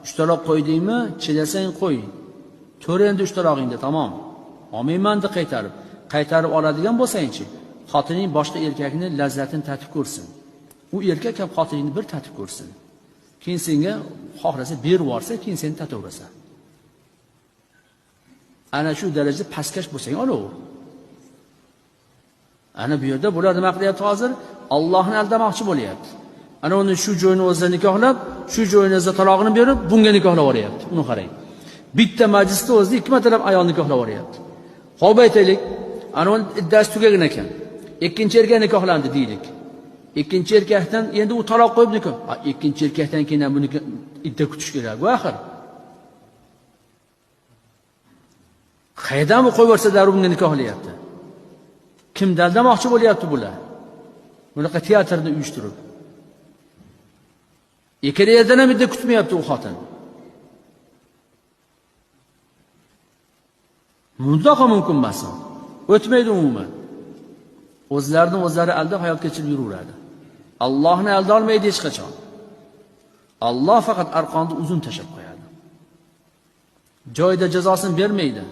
3 taloq qo'ydingmi, chidasang qo'y. 4 endi 3 talog'ingda tamom. Olmayman deb qaytarib, qaytarib oladigan bo'lsangchi, xotining boshqa erkakni lazzatini tatib ko'rsin. U erkak ham xotiningni bir tatib ko'rsin. Keyin senga xohlasa berib yuborsa, keyin seni tataverasan. Ana shu darajada pastkash bo'lsang olaver. Ana bu yerda bular nima qilyapti hozir? Allohni aldamoqchi bo'lyapti. Ana uni shu joyini o'zida nikohlab, shu joyini o'zida talog'ini berib, bunga nikohlab yuboryapti. Uni qarang. Bitta majlisda o'zida 2 martalab ayol nikohlab yuboryapti. Xo'p aytaylik, ana uni iddasi tugagan ekan. Ikkinchi erkak nikohlandi deylik. Ikkinchi erkakdan endi u taloq qo'yib nikoh. Ikkinchi erkakdan keyin ham buni idda kutish kerak bu axir. Qayerdan bu qo'yib yuborsa darrov bunga nikohlayapti. Kim aldamoqchi bo'lyapti bular? Bunaqa teatrni uyushtirib. Ikkala yerdan ham idda kutmayapti u xotin. Mutlaqo mumkin emas. O'tmaydi umuman. O'zlarini o'zlari aldab hayot kechirib yuraveradi. Allohni alda olmaydi hech qachon. Alloh faqat arqonni uzun tashlab qo'yadi. Joyida jazosini bermaydi.